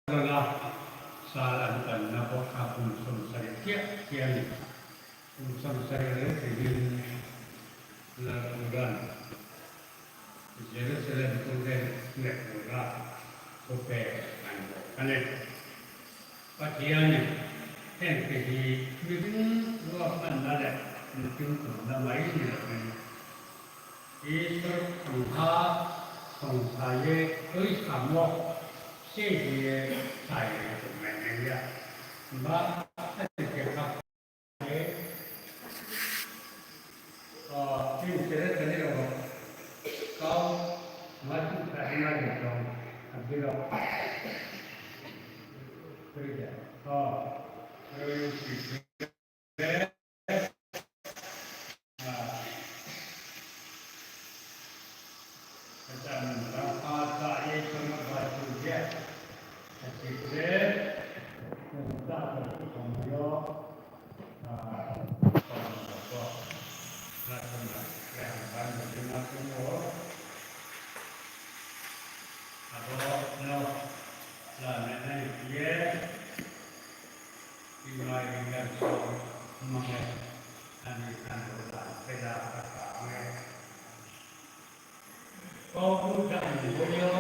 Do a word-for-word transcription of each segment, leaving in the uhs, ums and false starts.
Rala, sal an pan na bo kha kum som sari kia kia ni. Kum som sari le tini la kuran. Jerusalem kung de le kuran. Kope an bo kane. Pachian ni, ten ke hi, mi bin lo pan na le, mi bin tum na mai ni la ni. Isor khongha khongsa ye tuisamo se ye sa ye mai nai ya. Ba, a ti ke kha ye, a, tin se le tani ro, kau, ma tu sa ye mai ye tong, a ti ro. Kri ya, a, kri si. Abo no la nai nai ye. Imai ringgan song mangya, ani kan bo dan peda kata me. Kau bu dan boyo,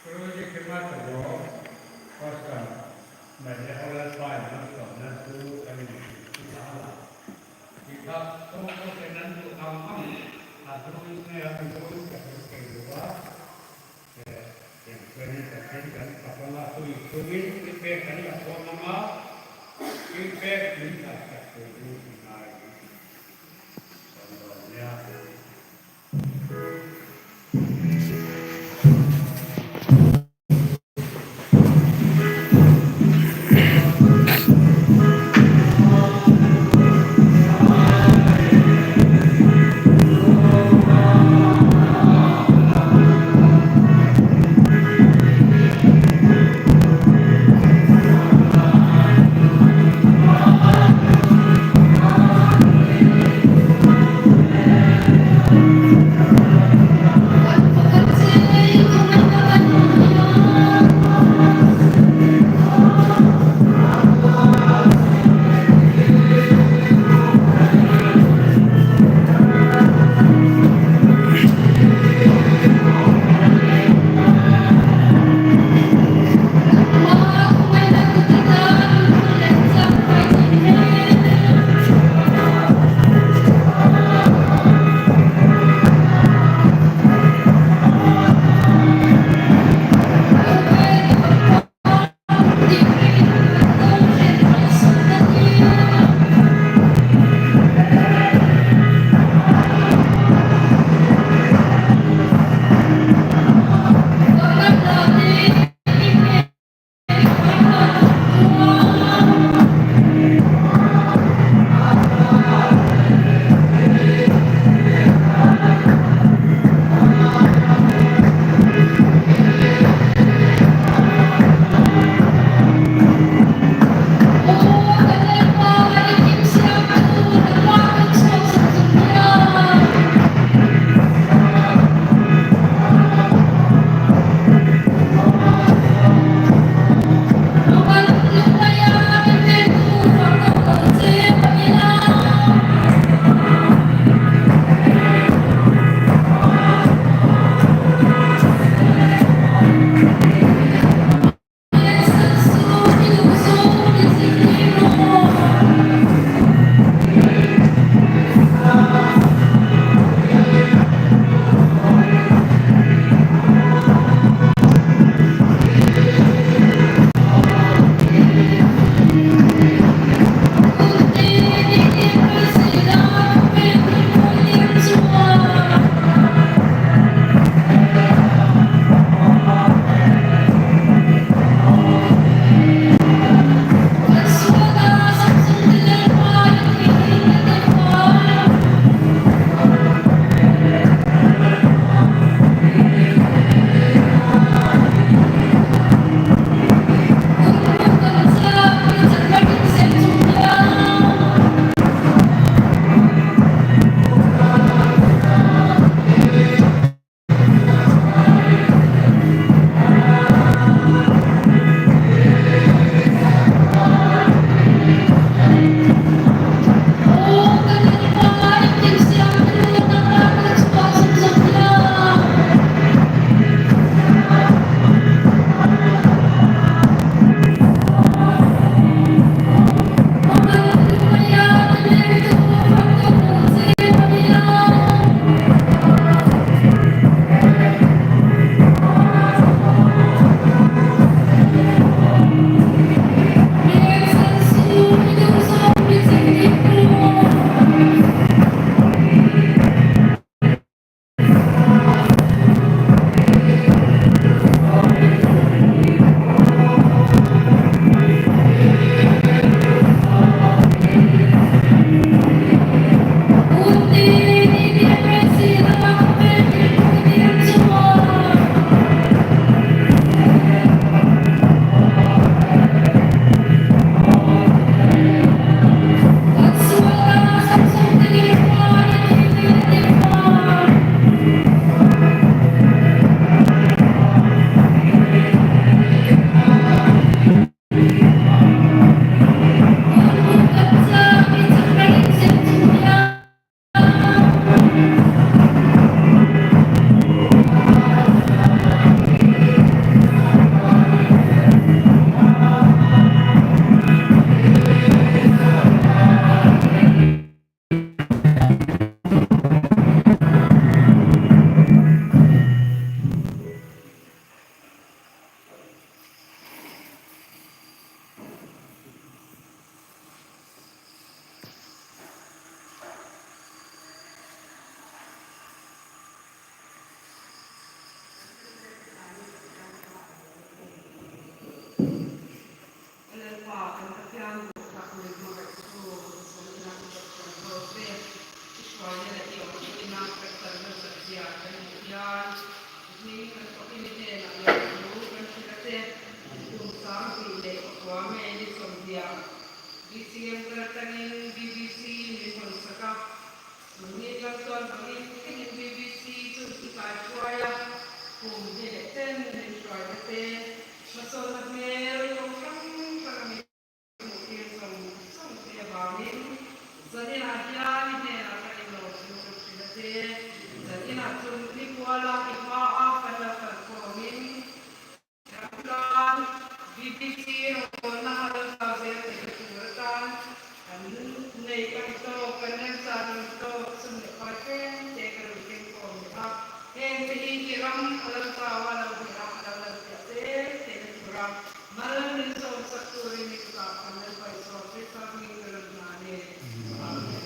kru je kema tabo, kosam, mai le ola pai, kosam na tu, ani kita hala. Kita kau kau kenan tu ang ang, adu ne ang tu, kau kau kau. B C M Kartang in B B C ni pon saka. Suni Lamton bangin kini B B C tu ikai kuaya. Kum ni le ten ni kuaya te. Mason na me ri kong kang kang ni. Kin song song te ba ni. Zani na dia ni ne na ka ni lo sung sung te. Zani na sung ni kuala ipa a kan la kan ko ni. Kan B B C rong na ha lo sa se te ka tu kan. Kan nei kan to kan nem sa ni to sung ne pa ken te ka lo ken ko ni ha. Hen te i ki ram ha lo sa wa lo ni ha ha lo lo te te ka tu ram. Malam ni so sa tu ri ni ka kan nem pa so te ka ni ka lo na ni. Amen.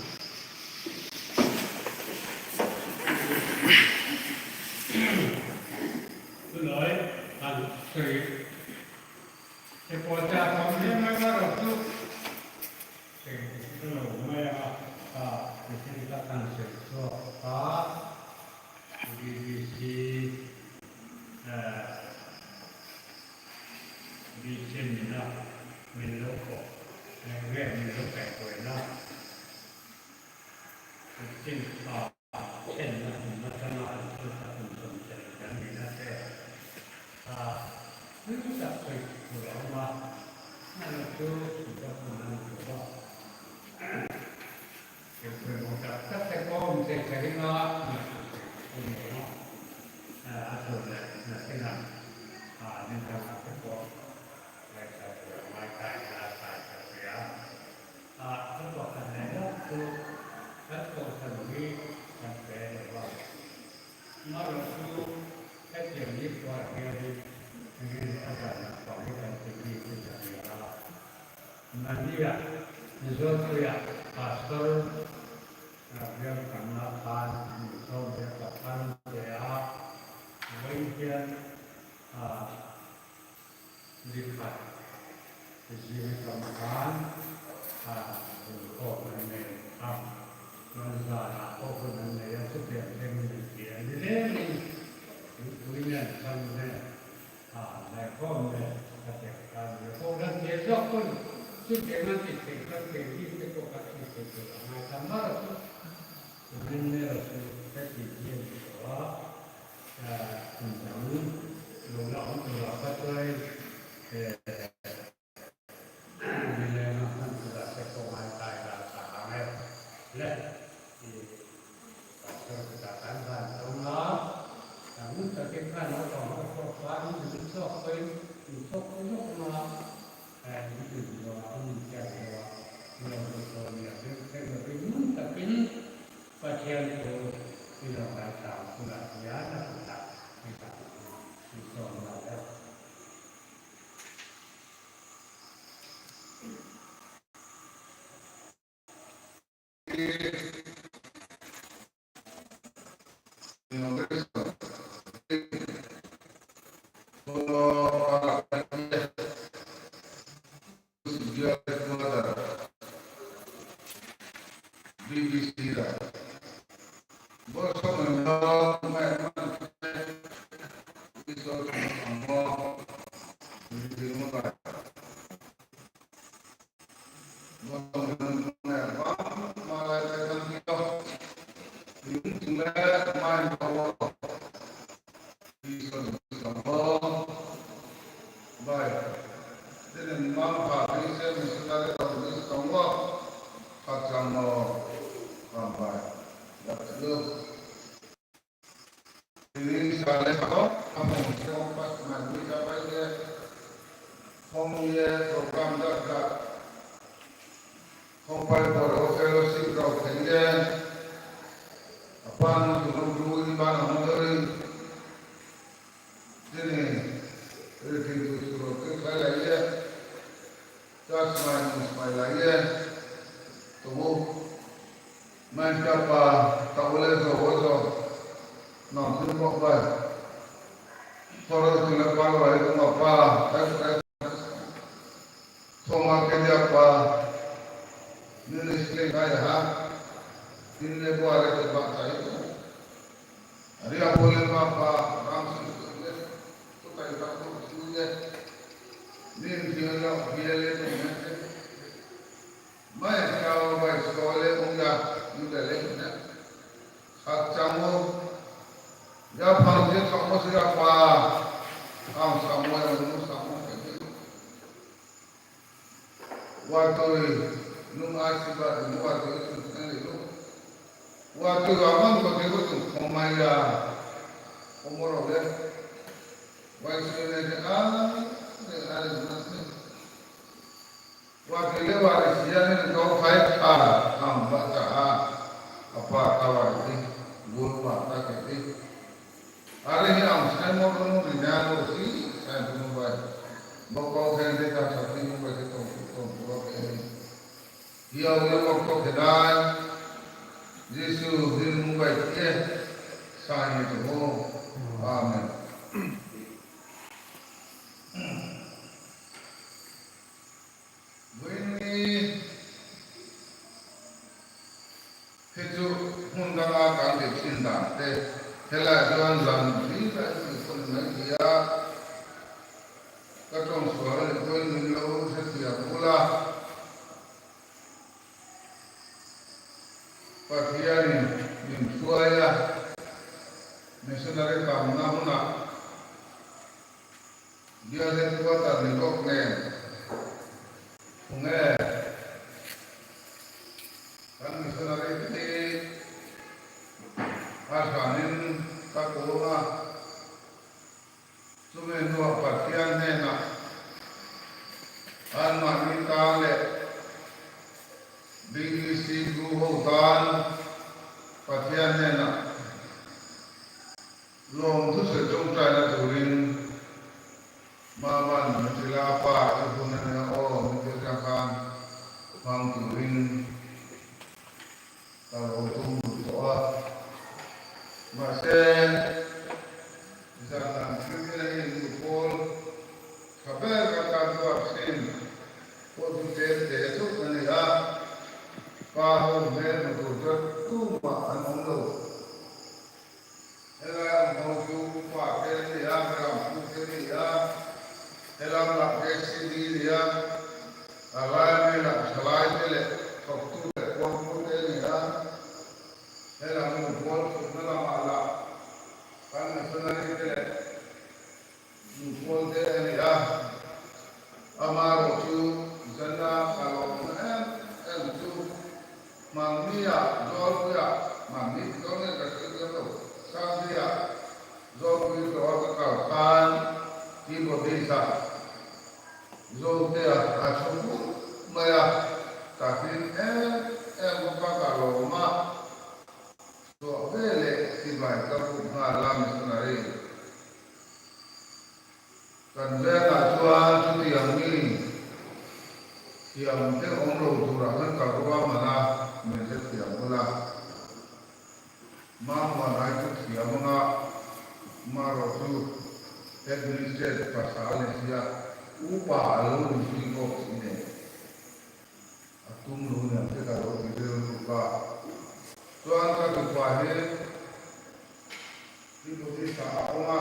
Tunoi, kan soi. Sepo cha kom ni mai ma ro tu. Sing, sing lo mai a, a, sing ka kan soi so, a, B B C, eh, B B C ni na, min lo ko, eh, we min lo kai ko na. Sing, a, Chen na kum na chang a, chen na kum som chen na mi na te. A, hui ta koi ku lo ma. Na lo chu, chu ta kum na lo chu ba. Ke koi mo ta, ta te ko mo te ke ri ma, na ku se, ku mo na. A, a chu le, na ke na. A, ni ta ka te ko. Mai ta ku, mai ta ya, ta ya. A, kan ko kan ne ya tu, kan ko kan ni, kan pe de wa. Ma ro tu, kan ke ni ko ke ni, ni a kan na ko ni kan ke ni ku kan ni a. Na ni ya, ni zo tu ya, pastor, na biang kan na kan, ni zo biang kan kan de ya. Wei biang, a, Likhat, Jiwi Kamkhan, a, ko nan ne, a, nan za na ko ko nan ne, a, chu tiang tiang ni tiang ni le ni, ui ne, san ne, a, nai ko ne, a, tiang kan ne, ko nan tiang jok ko, chu tiang nan tiang tiang kan tiang ni tiang ko ka tiang tiang tiang, a, nai kan ma ro chu, nan ne ro chu, ka tiang tiang ko, a, a, tiang tiang, lo na ong tu la ka choi, e, Ni le no han tu da se ko mai tai da sa ha ngai. Le. I pastor ta kan ban tong na. Ta mun ta ke kan no tong ko ko pa ni ni so ko ni so ko no na. Eh, ni ni no na ni tia ni wa. Ni ni ko ni ya ni ke ni mun ta ke ni. Pathian ko ni no ta ta ku la ya na ku ta. Ni ta. Ni so na ya. B B C da. Bo somoi no mai man Isor thangmo, ri mo ba. Bo somoi no mai bang malai bai tang phi yo. Ri mo thang le mai ba wo. Isor ni tongmo bai, tini mma mpha ni se missionary rao ni tongmo, khakchangmo, hambai, yaphlu. Tini sale sabo, amo se ong pas mai ni jabai ye, hong ye, program jak jak. Hongpai poro fellowship rao khe ye, apa no chung no bru ni ba no hong dei, tini riti tu suro khe khlai lai ye, church mai ni smai lai ye, tong ou. Mai khe apa, taoh le jo wo jo, nang tini kok bai. Poro chung le pal bai, apa, Thoma khe di apa, nini slei nai ha, nini le bo are khe ba chai. Ari apo le ma pa, ram si si le, to kai ta ko si le. Nini thing yo, bia le to ne se. Watoi, nung asirbad ni watoi chung khnari ou. Watoi amang bo khe bo chung khomai ya. Omo rao le, waisoi nai khe, a, le, a, le, ma se. Watoi le wari siya ni kau phai kha, ang bahcha ha. Apa kawai di, gul ma ta khe di. Are hi ang saimo no ri na no si, sai no bai. Bo kau thai de ta sa ti no bai khe tong, tong, tong, tong, tong. Hiya ule mokto khe nai, Jisu bini mmung bai khe sa ye tong ou. Amen. Bini khechu hunda a kan de chin da te, hela John jan bini bai khe phone mai ya. Katong sual ni boi ni lo se tia bula. Pathian ni, ni suaya, missionary kam na huna. Dia le quarter ni kok ne. Phung e. Kan missionary ti. Arsanin ka koloma. Sumai no Pathian ne na. An ma ni ta le. B B C group hou tan Pathian ne na. Lom thu se chungchai na turin. Ma ban na chila pa ibu na ne o ni ke ka kan. Mang turin. Ka lo tung to a. Ma se, zan nan kri kri na hi lu Paul, ka ber ka kan tuak sin, ko tu te te tu ka ni ha, pa ho me na tu jat tu ma an ong lo. Helam hau chu pa te ni ha, helam pu te ni ha, helam lak te si ni ni ha, alai me lak salai te le, thok tu le kuang tu te ni ha, helam mu bol tu na lama la, kan na sana ni te le, mu bol te ni ha. Ama rao chu zana ka lo na em em chu. Mang mi ya, jol mi ya, mang mi jol mi ka chu jol to. Sang mi ya, jol mi to ka kal kan, ti bo di sa. Jol te ya, a chu bu ma ya, ta ti em em ka ka lo ma. Suak be le, ti bai ka bu ma la missionary. Kan le na chuan chu tiang mi, tiang te awm lo tur ah khan ka ruah man a, men le tiang ula. Ma ma nai chu thiam anga, ma ro chu administrate pasal le sia, upa lo ni si ko si ne. A tum lo ni ang te ka lo ti le lo ka. Chuan ka tu pa hi, Timothy sa a awm a,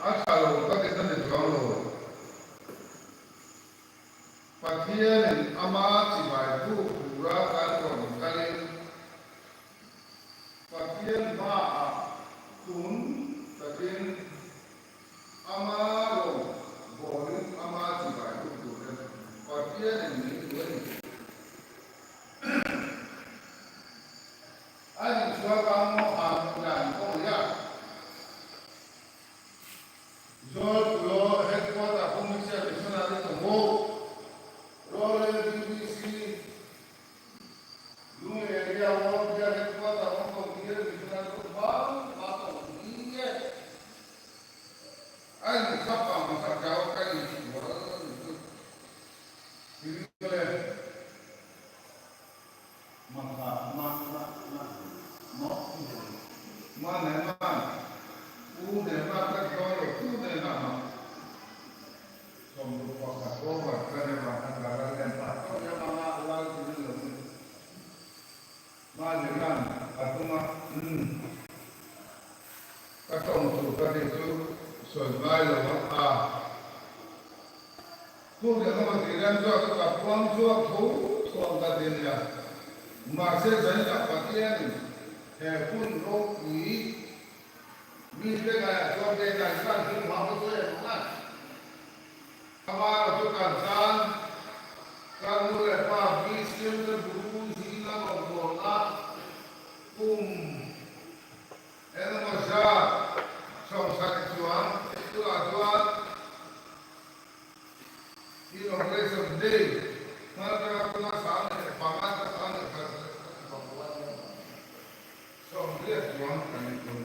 a sa lo ka ti ka ti chuang lo. Pathian in ama chibai bu pura kan rawn kal in, Pathian hma ah tun takin ama rawn bawl in ama chibai bu tur in Pathian in min tu in. A ni chuak ang mo ham nan ko ya. Zol pulo headquarter ko mi se missionary tong bo. Ro le B B C. Lung area wo bia headquarter ko tong bia missionary ko bang ba tong bia. Ai ni sapa ma sa jao kai ni wa. Ini le. Ma sa, ma, ma, ma. Ma. Ma ne ma. U ne ma ka do lo, u ne na ma. Som ru pa ka ko ma ka ne ma ka ka la ne ma. Ko ya ma ma la ti ne lo. Ma le ma, a tu ma. Hmm. Ka tong chu ka ti chu soi ngai lo a. Kum le ka ma ti ran chuak ka puang chuak tho tho ka ti nia. Ma se zai ka Pathian he kun ro ni. Mi te ka ya chuak te ka sa ti ma ko so ya ma. Ama ro chu kan san, kan mu le Inauguration day. Mana kena kuna sana, pamata sana, sana. Song dia tuang kami pun.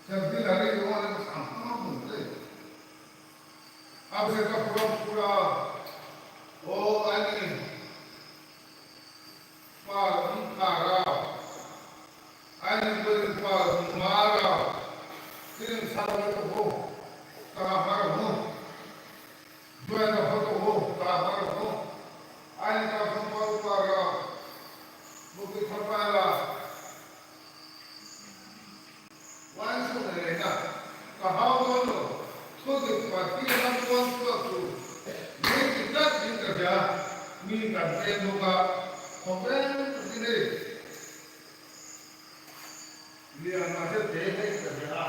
Centenary wala sama pun deh. Abo se ka pura pura. O, aini pal, pal rao. Aini boi pal, ma rao. Sini sa rao le to bo. Ka ha rao no. Juai na photo ho, ta paro ho. Aini ka phung pau para. Bukti thapa la. Wan su ne na. Ka hau no lo. Ko de pa ti na wan ko tu. Ni ki ta ni ka ja. Ni ka te no ka. Ko pe ni ne. Liang ma se te hai ka ja.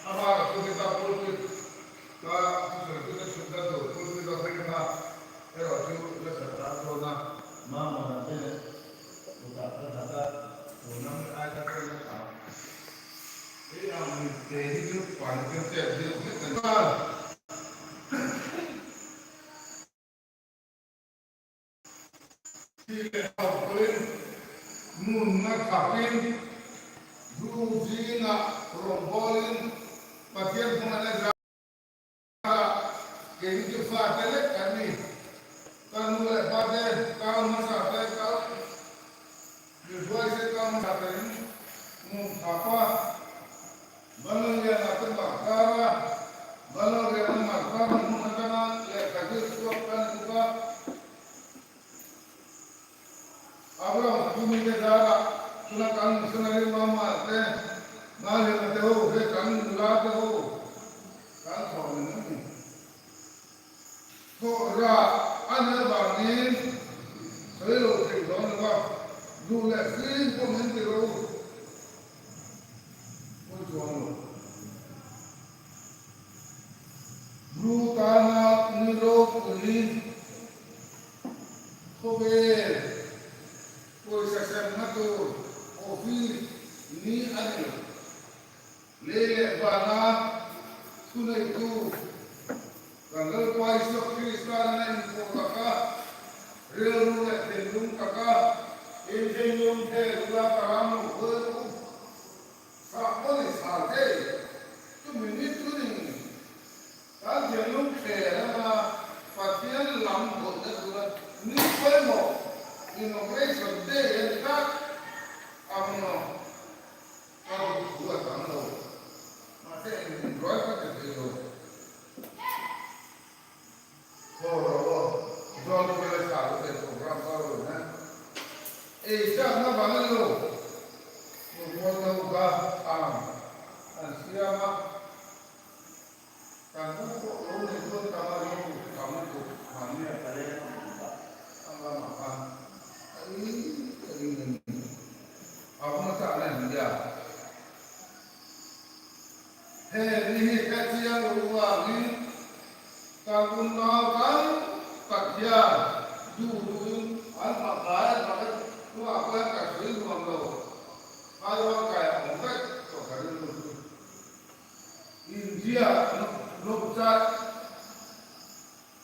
Aba ko de ka pulpit. Ka, ka, ka, ka, ka, ka, pulpit ka, ka, ka, eh, wa chu, ka, sa, ka, ko na, ma, ma, na, te, ko, ka, ka, ka, ka, ko, na, ai, ka, ka, na, ka. Eh, ang ni te, ni chu, pa, ni te, te, ni chu, ka, ka. Ti le hau pin, mun na kha pin, ru ji na rong bol in, Pathian phung na ja, ke ni ju fa te le kami, ka nu le pa te, ka ma sa te, ka, ni buai se ka ma sa te, mun kha pa, Bano le na te ma kara, bano le na ma kara, nu na kana le ka je suak kan buka. Abraham kumi ke dara, tuna kan missionary mama te, na le na te ho, he kan mula te ho. Kan thor ni nani. Thora, ane bangin, soi lo thei lo na ba, du le sing ko min ti lo. Oi tuang lo. Bru tana ni ro kuni. Khobe. Koi sasem na tu. Office ni ani. Le le bana. Sunai tu. Kangal pai sok Krista na info kaka. Ril ru le tendung kaka. Injeng yung the rula karam lu. Sa poni sa te, tu minute tu ni, ta je nung khe na ma, Pathian lam bo na tu na, ni koi mo, inauguration day en ka, am no, ka bu bu a tang lo, ma te enjoy ka te lo. Horo wo, jol pele sa wo te program karo na. Ei, sa na ba na lo. Mo mo no ga am. An sia ma. Kan ko ko lo ne ko ta ma lo ko ta ma ko ma ni a ta le. Ang ga ma ka. Ai, ai, ai. Abo no sa na ni ya. He, ni hi kachia lo wa ni, ka kun na kan, ka kia, du du, an ma kai, ma kai, wa kai ka sui ma lo. Ai wa kai, ma kai, to ka ri lo. India, no, no cha.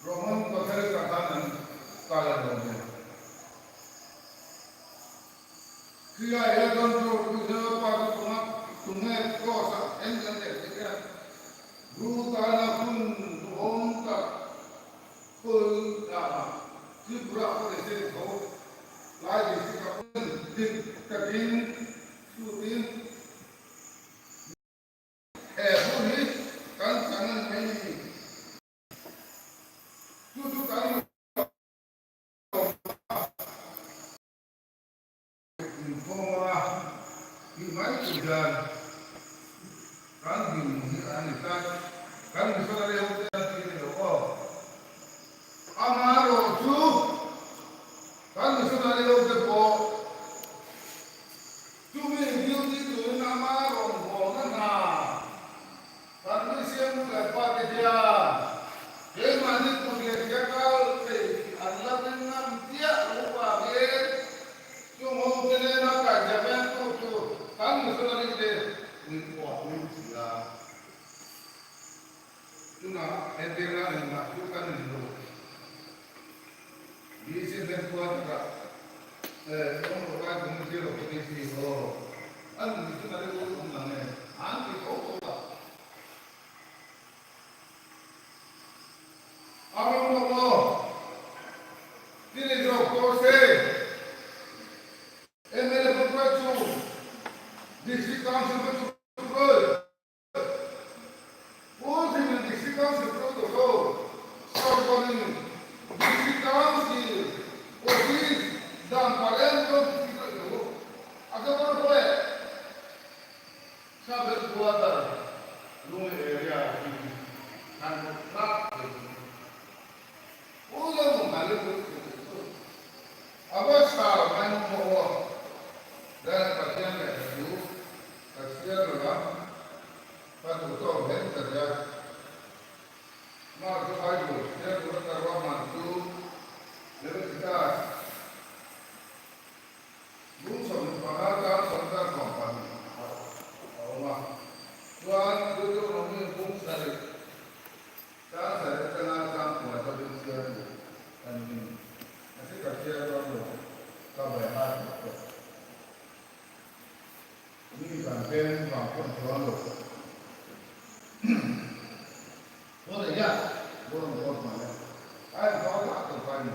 Roman Catholic ka tha nang kala rong ya. Kria ya don ro kuja pa tu ma tu me ko sa en en de ya. Bru ta na kun tu hom ta. Ko ta ma. Tripura ko de se ko. Lai de se ka pun dik ka din. Su din. He, bu ni, kan chang nai ni. Tu tu kan ni phoma, ni mai tu jan. Kan ni mu ni ani kan. Kan ni so na le ho te ni lo ko. Ama ro chu. Kan ni so na le ho te po. Tumi duty tu nama rong bo na na. Kan ni siang le pa ke dia. Ke mani tu le dia kal ke an la ni ngam dia rupa ke. Chung ho ke le na ka jaben tu tu. Kan ni so na ni de. Ni po ni dia. Tuna, eh, tena, eh, ma, tu kan ni lo. Kristi ho. Ang ni tu nari ko tum nang ne. Ang ni ko ko ba. Aro no ko. Tini jok ko se. M L A ko chu. District Council ko chu. Purthimbi ni District Council pro to ko, sorkar ni District Council office dan paren to District Council ko. Aka por ko e, sub headquarter, rural area, kan ko. Ulo mung kali tu. Abo sal mai mung bo wo. Dan Pathian le tu. Pathian lo ya. Patu to hen ta ya. Ma tu ai tu. Ya tu ta wa ma tu. Le kita. Bung som ni paha, chang som ta som pan. Auma. Tuan, Deuteronomy bung sari. Chang sari, chang a, chang kua, chang bung sia tu. Kan ni. Asi ka sia tu lo. Ka bai ha tu. Ni kan pen, kan pon tuan lo. Tuan ya. Tuan, tuan, tuan ya. Ai, tuan, tuan, tuan.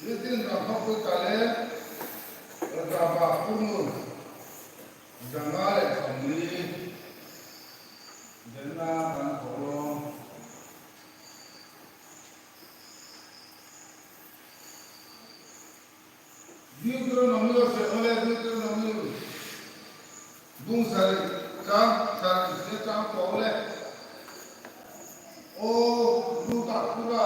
Nitin rao kha pui kale, raba kunu, janga le somni, jena kan koro. Deuteronomy se ole Deuteronomy. Bung sari, chang, sari, se chang kau le. O, lu ta kura.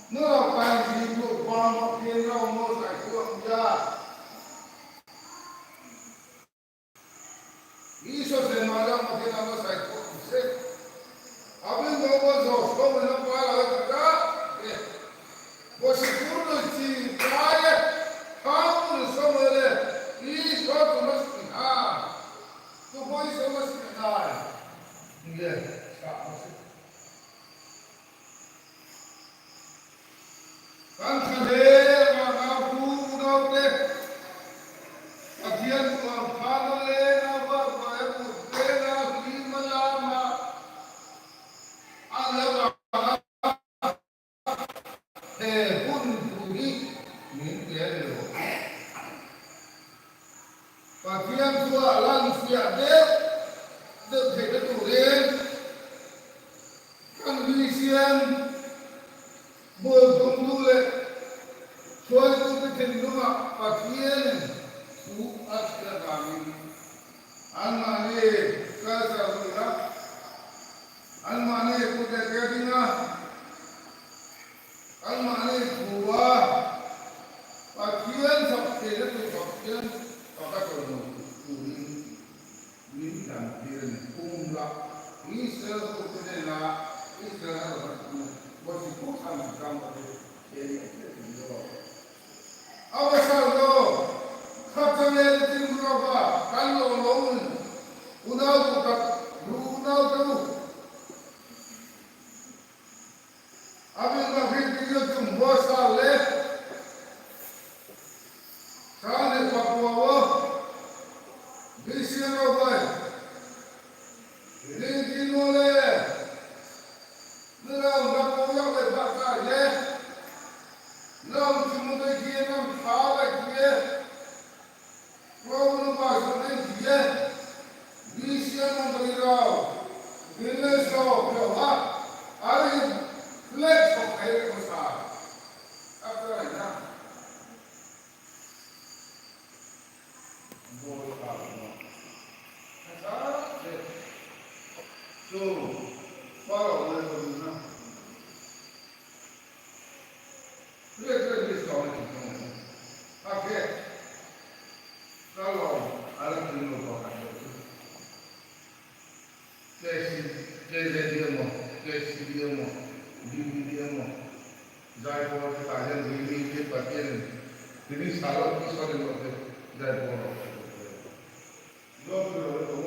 Nrao pai si bu bang ma phi nrao no sai kura ya. Isor se ma ya ma phi nrao no sai kura se. Abin no bo jo so mo no pa la ka. Bo si purno si pa ye. Purno so mo le. Isor to no si ha. Tu bo Isor ma si nai. Ye, sa ma si. Kan sa de, ma na bu bu na te. Pathian tu ang pha na le na ba ba ya bu te na hi ma la ma. Ang ya ba. He hun bu ni, ni te lo. Pathian tu a lang sia de, de the de tu ren. Kan bisian, bol tong lu le, suai tu ke then lu ma, Pathian, tu a sia kami. An mani, ka sa lu la. An mani, ku de ke ding a. Ang mani bua, Pathian sap khe le tu Pathian, paka to no tu ni, ni dan khe ni kum la, Israel ko kene la, Israel ko kene, bo si ko kan si kan ko kene, kene kene ni lo. Abo sa lo, kha chang le tin lo ba, kan lo lo, unau ko ka, unau ko. Abin ba khe video chung bo sa le. Sa le pa ko wo. Bisi ro bai. Ring ki no le. Nrao na ko ya le ba ka ye. Nrao chung mo de ki ye nam tha ba ki ye. Problem ba sa le ki ye. Bisi ya nam ba ni rao. Bini le so yo ha. Ari flex ko kai ko sa. After na. K Z D M o, K C D M o, D P D M o, Jaipur ke tajen dui ni ke patin, tini salo ki sore mo ke Jaipur. Lo ki lo to.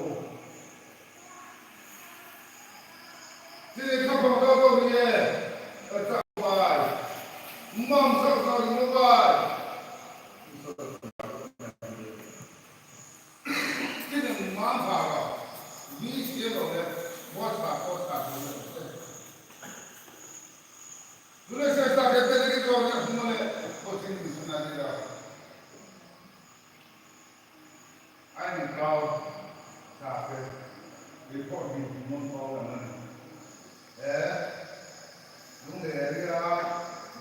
Tini khapang kau kau ni ye, ta bai. Mam sa sa ni mo bai. Bung kau lamani. E, bung le area,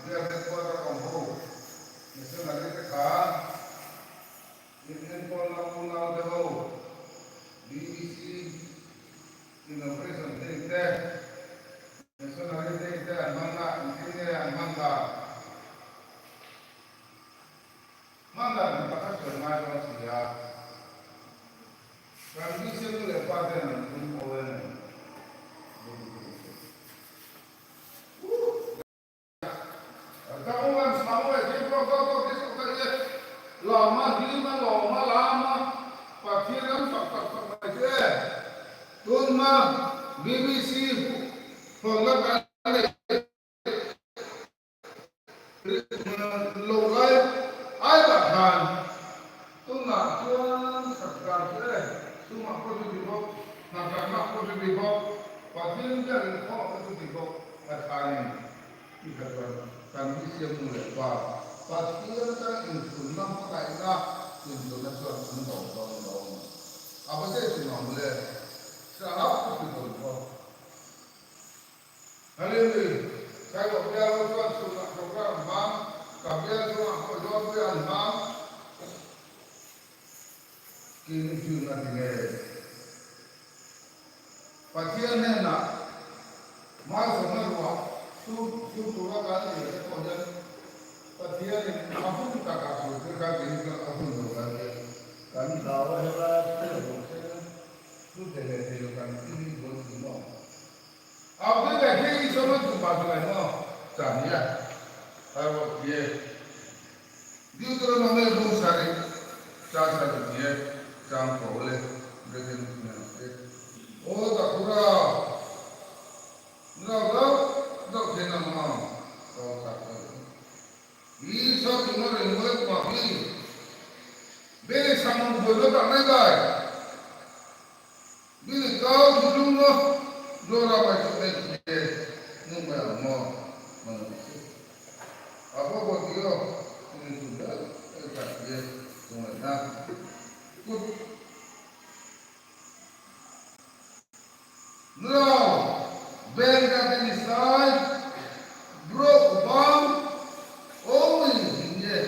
biar se kuata kongbo. Missionary ke kha. Indian Paul na pun na de ho. B B C inauguration day te. Missionary day te, ang mangna, ang kini ang mangna. Mangna ni pakha se mai ko siya. Kami se le pa de na pun ko le na. Tamo kan samo ai, jing prok prok prok, jing prok prok, jing lama, lima, lama, lama, Pathian ram sok sok sok ai je. Tun ma, B B C, phone la kan le. Logai, ai ba than. Tun na chuan sakar se, tun ma ko tu di bo, na kan ma ko tu di bo, Pathian ja ko tu di bo, a thani. Ika tuan, kan bi siam mu le pa. Pathian ta insun na pakai na, insun na tuan sun dong dong dong. Apa se sun na mu le, sa hap ko sun dong dong. Haleluya. Sai ko biar lo tuan sun na program bang, ka biar tuan ko jawab biar bang. Kini jun na tinge. Pathian ne na, ma so na ruwa, su, su ruwa ka ni ye ko jan. Pathian ne, apun ka ka su, ke ka kini ka apun ruwa ka ni ye. Kami ka wa he ba, ke lo se na, su te ne te lo kami kini bon si mo. Abo dei bai khe Isor no chung bajunaimo chang ya. Aro khe ye Deuteronomy bung sari, chang sari khe ye, chang ko le, brekhe ni khe ye. O takhu rao, nrao rao, rao khe nang ma, rao takhu. Isor chung no rimoi kma phi. Bini samung boi no tangnai bai. Bini kau thulung no jora bai chonai khe nung bai ang no mano se. Abo bo tio, bini tunda, el ka khe tonglai na. Kut. Nrao, Benjamin ni slái, brouh bang, ong ni hing ye,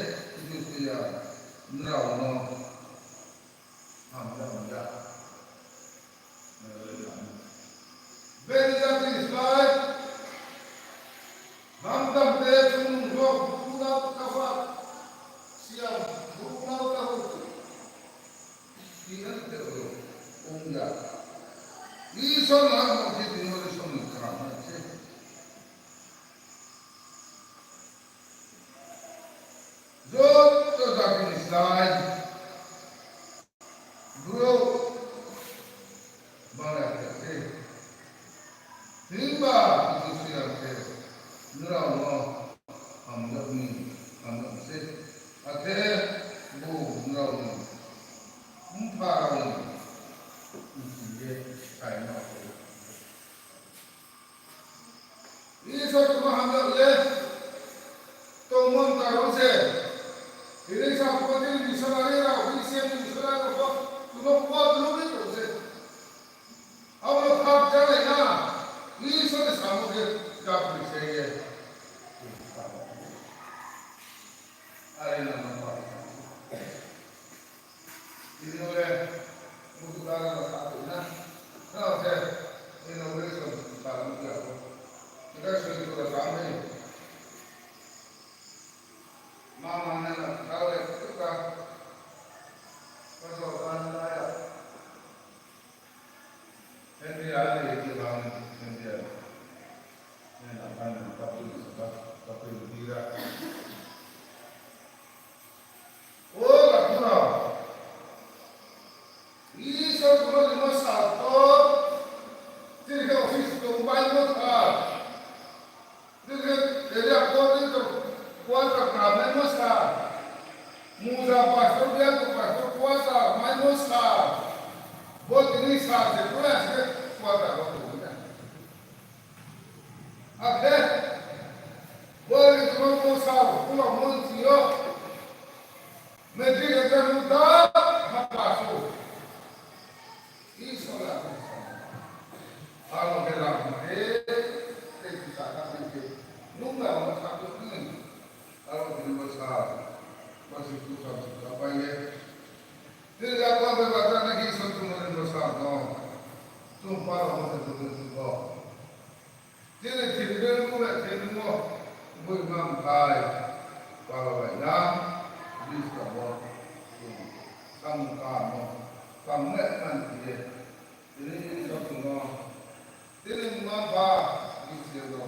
Judea, nrao no. Hamya, hamya. Beni jati ni slái, hamya te chung rok bukuna kapha, siang bukuna kapha. Inan te ro, ongya. Isor na mo je dino re som ni kha na se. Joto jati ni slái, brouh bangya khe se. Himba Jisu Khristo se nrao no hamjak ni, hamjak se. Akhe bo nrao ni mpha rao ni bsing ye saima khe. Isor tongmo hamjak ye tongmo mta rao se. Tini sa pho tini missionary rao, Christian missionary rao pho, tongmo pho lumi rao se. Abo no khakchanglai na, Isor ni samung khe kapri se ye. Are na ma pa. Tini le, mutu dara no sa tu na. Na se, inauguration sa na ya ko. Ika soi tu da sa me. Mama ne na, kau le tu ka. Paso kan na ya. Henry a le ke bang Henry a. Ne na kan na ka pu sa ka, ka pu ni ra. O, takhu rao. Isor tongmo ni ma sa to. Tini khe office tong bai mo tha. Tini khe area coordinator quarter kha mai mo sa. Muza pastor, biar ko pastor quarter mai mo sa. Bo tini sa se pura se quarter bo tong na. Akhe, bori tongmo sa, pula monsi yo. Matric exam da, ha pass o. Isor la pass o. Nung na ma sa tu ni. Aro tini bo sa, bo si tu sa si ka pai ye. Tini ya pa be ba ta na ki so tu mo ni bo sa no. Tung pa ro mo se tu ni bo. Tini tini be mo le tini mo. Boi ma mthai. Pa ro le na. Bis ka mo. Tung. Sam ka mo. Sam le man ti ye. Tini so tu mo. Tini ma pa. Bis ye no.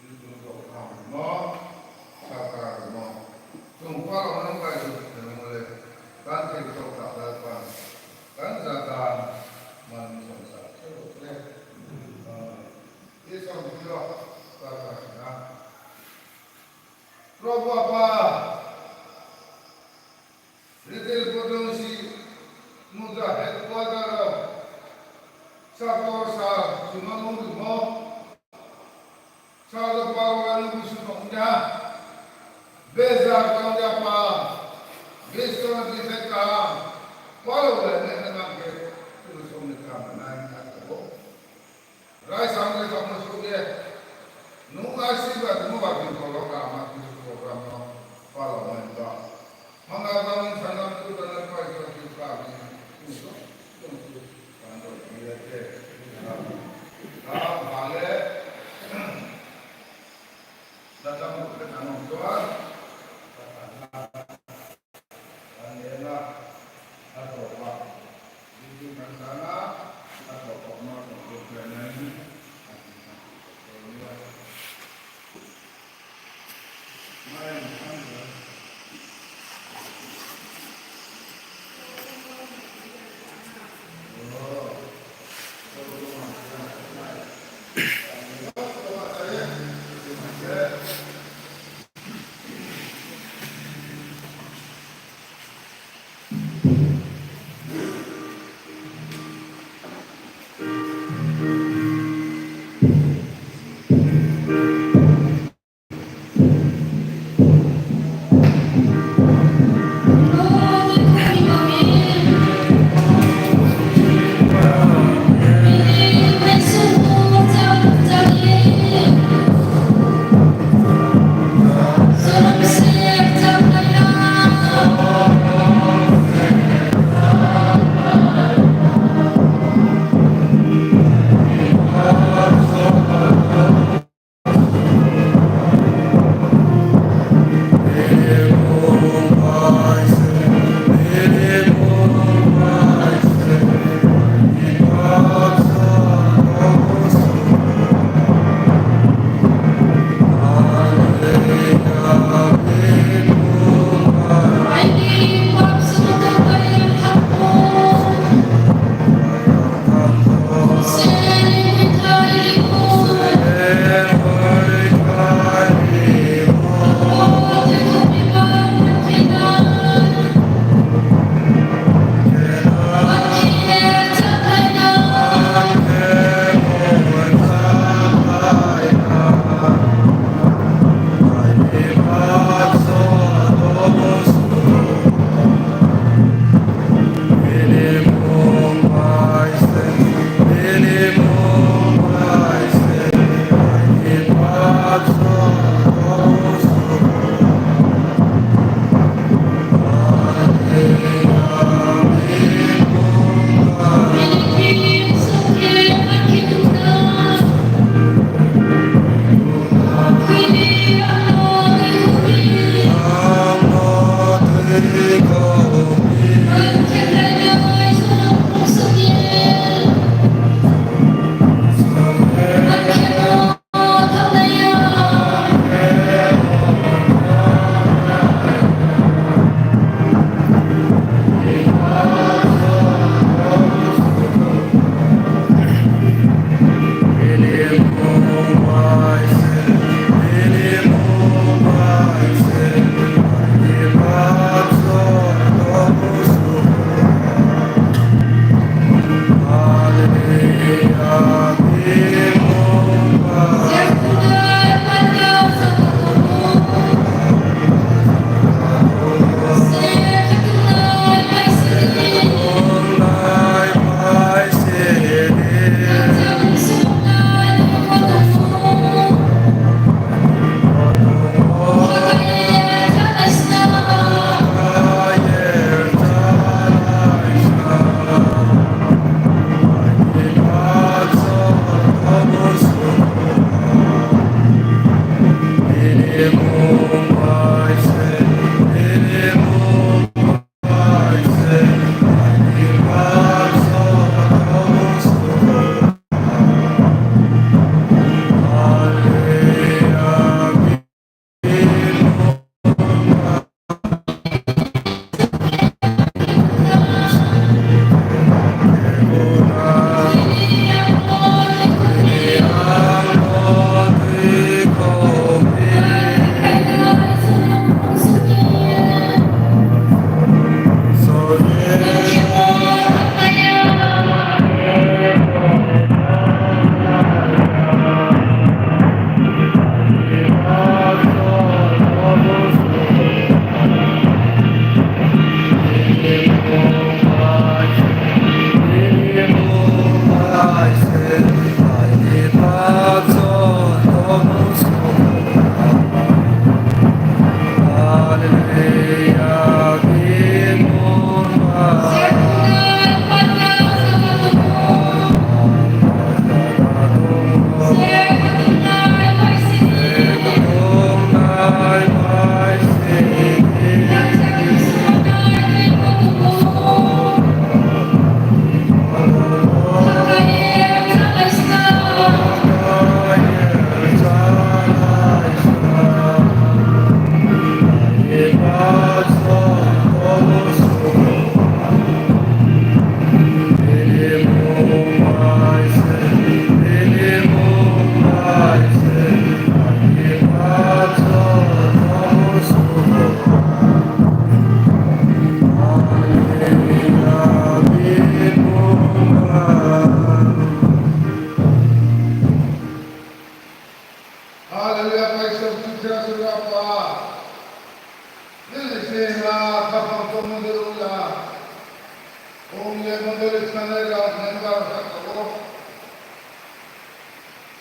Ni tung tok tham no, saka no. Tung pha rao no bai tung tham le. Kan thing tok ta da pan. Kan za dan. Man song sa. Khe ro khe. Isor ni khe ro. Saka na. Probhu Apa. Retail Podong si muda headquarter rao. Saktor sa suma mung rimo. Sa do paro le nung busu tong ya. Beza tong ya pa. Beso na beza ka. Paro le ne na nang ke. Tulu song ni kam na nang ka bo. Raisam le tongmo suh ye, nung a siba nung ba khe tolo ka ma khe program no pala mai ba. Manga ba nung sanam tu dana pai so khe ka ni, nung so, nung so, kan do ni le khe. Ka ba le, da tamo khe tanong so a.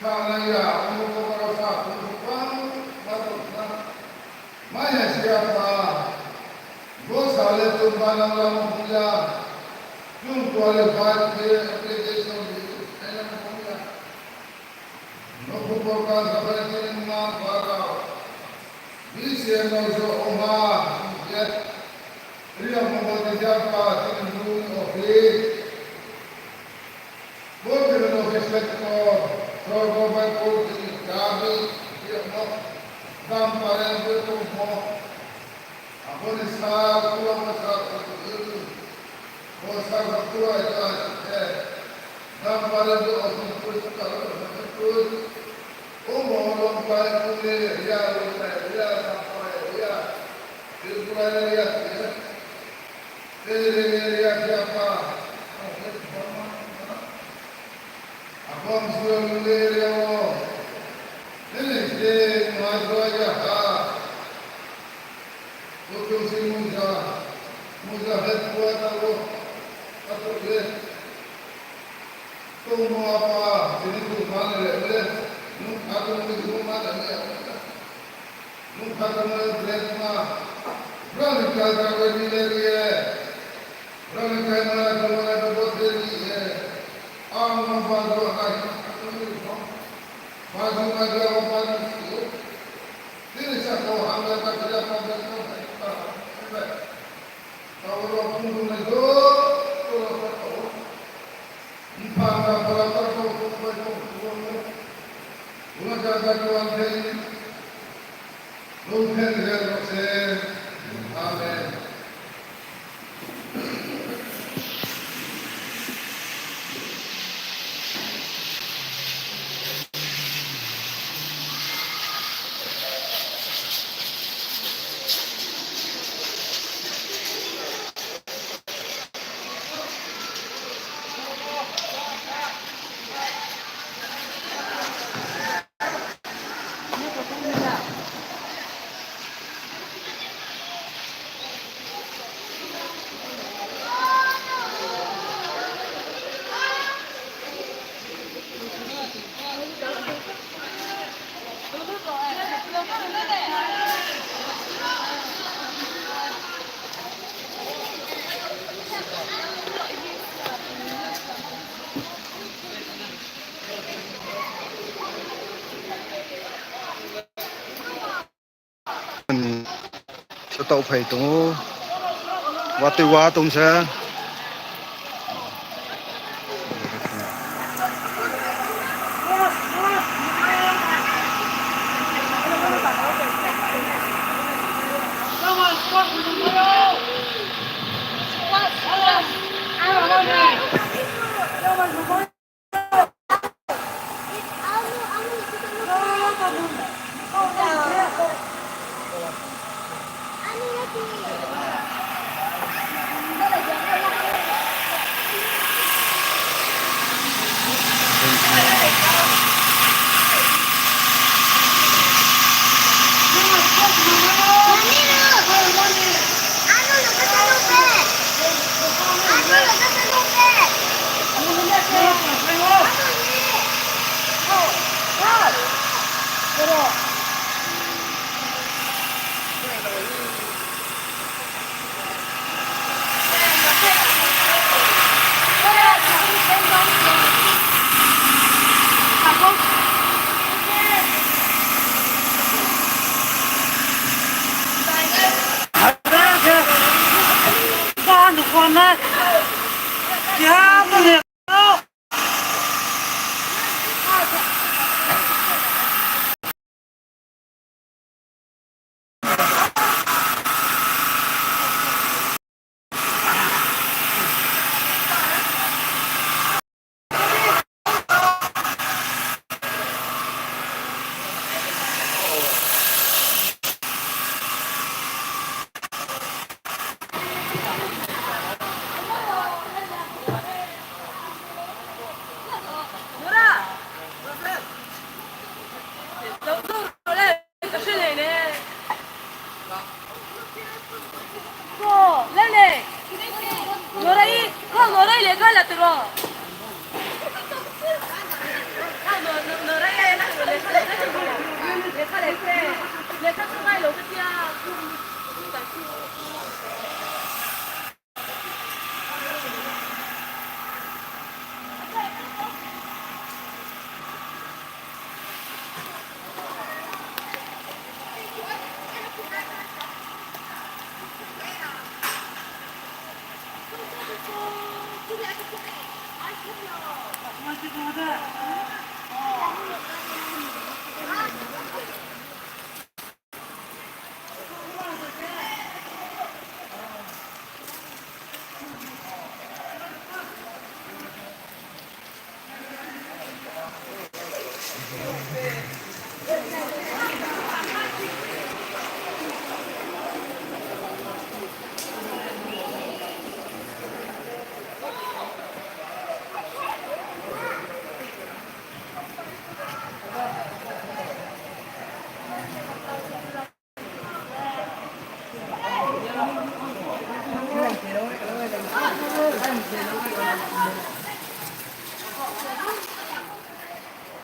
Khanaya, omo kokoro sa, omo kokoro sa, ma tong na. Maya siya pa. Bo sa le chung ba nang lamo hung ya. Chung qualified khe application ni, ai lamo hung ya. Nokhu kokoro sa, bai chini ma ba rao. B C M no so oma, ya. Ria mo bo di ja pa, chini mu office. Bo chini office le ko, sorgo bai ko chini gabi, ye mo, dam pare bo tong mo. Abo ni sa, kulo mo sa, ko chini, ko sa, ko kulo ai ka, eh, dam pare bo office ko sa, ko office ko. O mo long pai ko le, ya, lo pai, ya, dam pare, ya. Tripura le, ya, ya. Area, area, area, apa? Apa? Apa ang sudah lulih area wo? Ini sih, mahasiswa ya, ha? Betul sih, muda. Muda head kuat aku. Aku deh. Tuh mau apa? Sini tuh mana le, le? Nung aku mau di rumah dan ya. Nung kha tongmo le bre tma, brao ni kal kha bai ni le ri ye, brao ni kal mala kha mala kha bo the ri ye, ang no ba do hai, ba ju ma ja ba ba ni si yo, tini sa ko hamya ta kha ya pa ba ko hai ta, ba. Tao rao phung rao nai do, ko rao sa tao. Mpha ta para ta ko phung bai ko phung rao nai. Buma ja ja ko ang thei. Lung thei thei rao se. Amen. Ni sa taoh phai tong ou. Watoi wa tong se.